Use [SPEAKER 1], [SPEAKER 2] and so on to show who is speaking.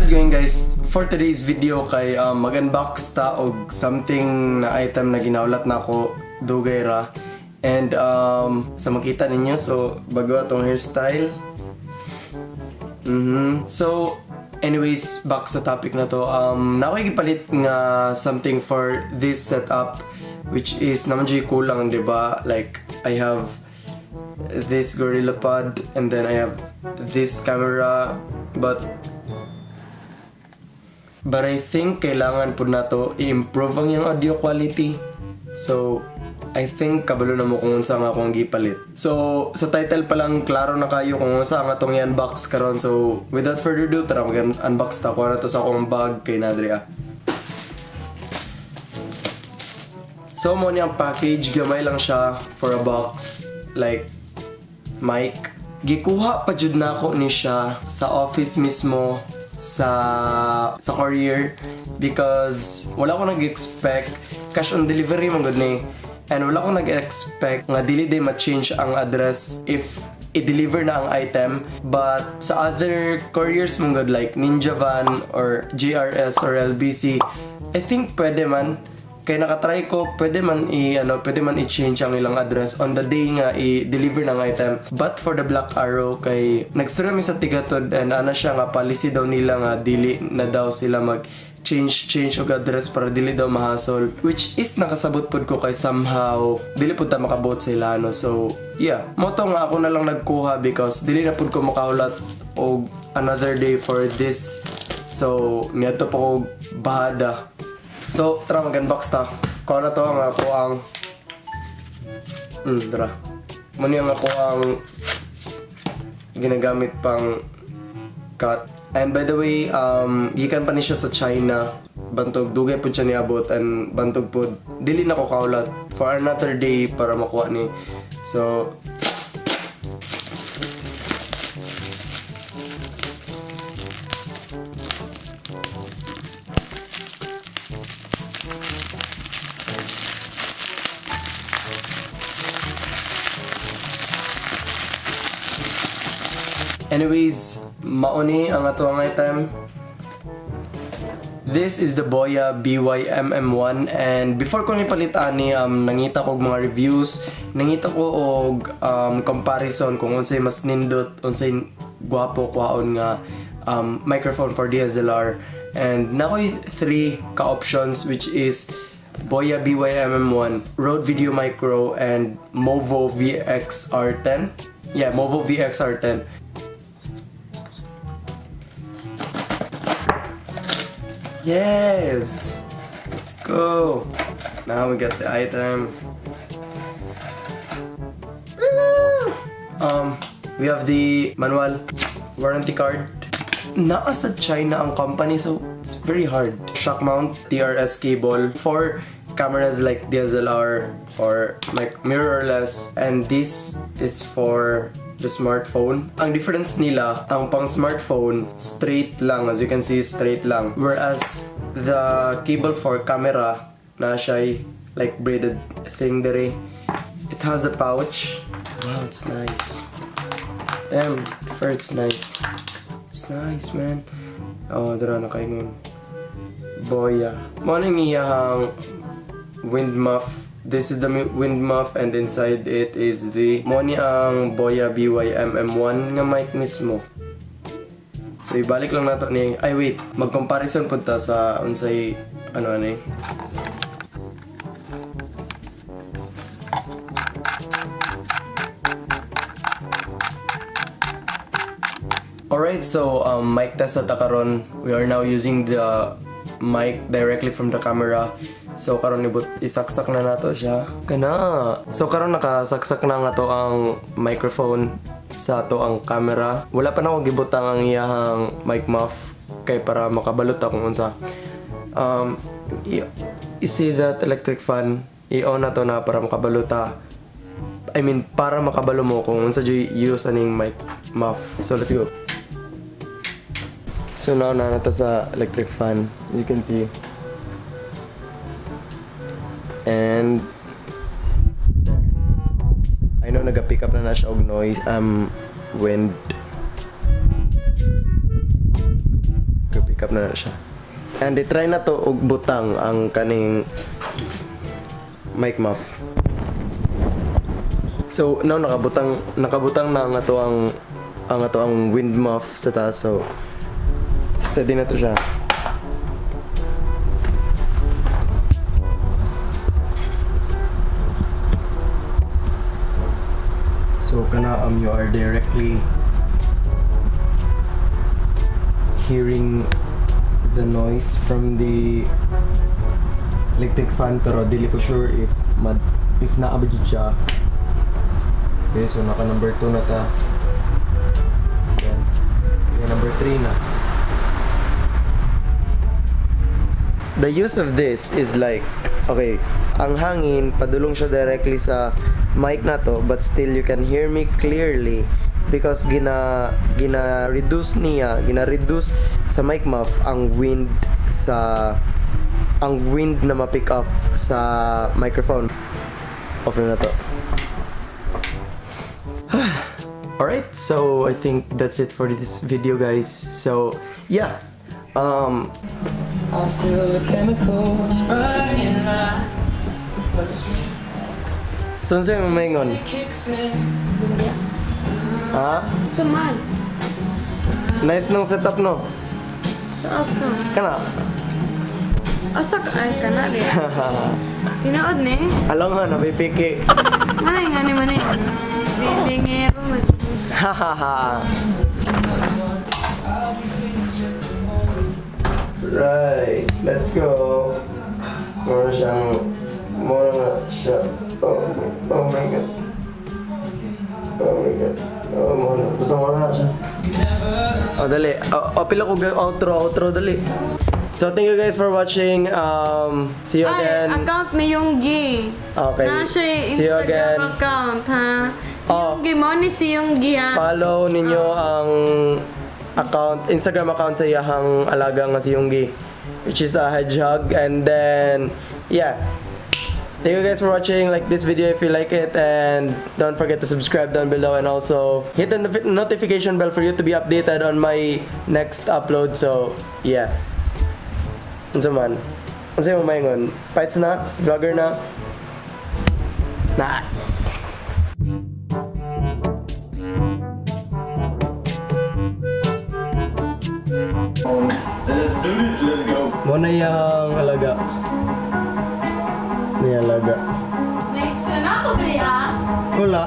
[SPEAKER 1] Going, guys, for today's video kay mag-unbox ta og something na item na ginaulat na ako dugay ra. And sa makita ninyo, so bago atong hairstyle. So, anyways, back sa topic na to. Na ako'y gipalit nga something for this setup, which is naman dyan kulang, di ba? Like, I have this Gorilla Pod and then I have this camera, but I think kailangan po na to i-improve ang iyang audio quality. So, I think kabalo na mo kung unsa nga akong gipalit. So, sa title pa lang klaro na kayo kung unsa ang atong i-unbox karon. So, without further ado, tara, mag-unbox ta. Kuha na to sa akong bag kay Nadria. So, mo ni ang package, gamay lang siya for a box, like mic. Gikuha pa jud nako ni siya sa office mismo sa courier because wala ko nag-expect, cash on delivery man gud ni, and wala ko nag-expect nga dili day ma-change ang address if i-deliver na ang item. But sa other couriers man gud, like Ninja Van or JRS or LBC, I think pwede man kay nakatry ko, pwede man i ano pwede man i-change ang ilang address on the day nga i-deliver ng item. But for the Black Arrow, kay nagstorya mi sa tigatod and ana siya nga policy daw nila nga dili na daw sila mag change change og address para dili daw mahasol, which is nakasabot pod ko kay somehow dili pud ta makabot sila, no? So yeah, mo to nga ako na lang nagkuha because dili na pud ko makahulat og another day for this, so niadto pa ko bahada. So, tara, mag-unbox ta. Kuha na to ang ako ang. Tara. Muna ang ako ang ginagamit pang cut. And by the way, gikan pa ni siya sa China. Bantog, dugay po siya niabot and bantog po, dili na ko kaulat for another day para makuha ni. So, anyways, mauni ang ato ang item. This is the Boya BY-MM1 and before ko nipalit ani, nangita ko og mga reviews, nangita ko og comparison kung unsay mas nindot, unsay gwapo kwaon nga microphone for DSLR, and nakoy three ka options, which is Boya BY-MM1, Rode Video Micro and Movo VXR10. Yeah, Movo VXR10. Yes! Let's go! Now we got the item. Woo! We have the manual, warranty card. Naa sa China ang company, so it's very hard. Shock mount, TRS cable for cameras like DSLR or like mirrorless, and this is for the smartphone. Ang difference nila, ang pang smartphone, straight lang. As you can see, straight lang. Whereas the cable for camera, na siya like braided thing dere. It has a pouch. Wow, it's nice. Damn, it's nice. It's nice, man. Oh, dara nakaingon. Boya. Mo nang iyahang wind muff. This is the wind muff and inside it is the mo ni ang Boya BY-MM1 nga mic mismo. So ibalik lang nato ni, ay wait, mag-comparison pud ta sa unsay ano ani. Alright, so mic test sa ta karon. We are now using the mic directly from the camera. So karon ibut isaksak na nato siya. Kana. So karon nakasaksak na nga to ang microphone sa ato ang camera. Wala pa na ako gibutang ang iyahang mic muff kay para makabalot ako kung unsa. You see that electric fan? I-on na to na para makabalota. I mean, para makabalo mo kung unsa jud use aning mic muff. So let's go. So now na nata sa electric fan, you can see. And I know naga-pick up na na siya og noise, wind. Grabe. Pick up na siya. And i-try na to og butang ang kaning mic muff. So now nakabutang na ang ato ang wind muff sa taas, so steady na to siya. So kana you are directly hearing the noise from the electric fan, pero dili ko sure if naa ba jud siya. Okay, so naka number 2 na ta. Then, okay, number 3 na. The use of this is like, okay, ang hangin, padulong siya directly sa mic na to, but still you can hear me clearly because gina reduce niya, gina reduce sa mic muff ang wind na ma-pick up sa microphone. Off na to. Alright, so I think that's it for this video, guys. So, yeah.
[SPEAKER 2] I feel the chemicals running high.
[SPEAKER 1] So, unsa yung maingon?
[SPEAKER 2] Kicks in.
[SPEAKER 1] Ha?
[SPEAKER 3] Suman.
[SPEAKER 1] Nice nang setup, no?
[SPEAKER 3] Sa asa?
[SPEAKER 1] Kana?
[SPEAKER 3] Asa ka ay kana di. Tinaod ni.
[SPEAKER 1] Alam nga, napipiki.
[SPEAKER 3] Manay nga ni manay. Bilingero man siya.
[SPEAKER 1] Hahaha. Right, let's go. Muna na siya. Oh my God. Oh my God. Oh, muna. Basta muna na siya. Oh, dali. Oh, pila ko outro, outro, dali. So, thank you guys for watching. See you
[SPEAKER 3] Ay,
[SPEAKER 1] again.
[SPEAKER 3] Account ni Yoongi.
[SPEAKER 1] Okay.
[SPEAKER 3] Na siya yung
[SPEAKER 1] See you
[SPEAKER 3] Instagram
[SPEAKER 1] again.
[SPEAKER 3] account, ha? Si
[SPEAKER 1] Oh.
[SPEAKER 3] Yoongi mo ni si Yoongi, ha?
[SPEAKER 1] Follow ninyo ang account, Instagram account sa iyahang alaga nga si Yoongi, which is a hedgehog. And then, yeah. Thank you guys for watching. Like this video if you like it, and don't forget to subscribe down below, and also hit the notification bell for you to be updated on my next upload. So, yeah. Unsa man? Unsa yung maingon? Fights na? Vlogger na? Nice!
[SPEAKER 4] Let's do this, let's go.
[SPEAKER 1] Mo na iyang alaga. May alaga.
[SPEAKER 3] Nice na ako diri, ha?
[SPEAKER 1] Wala.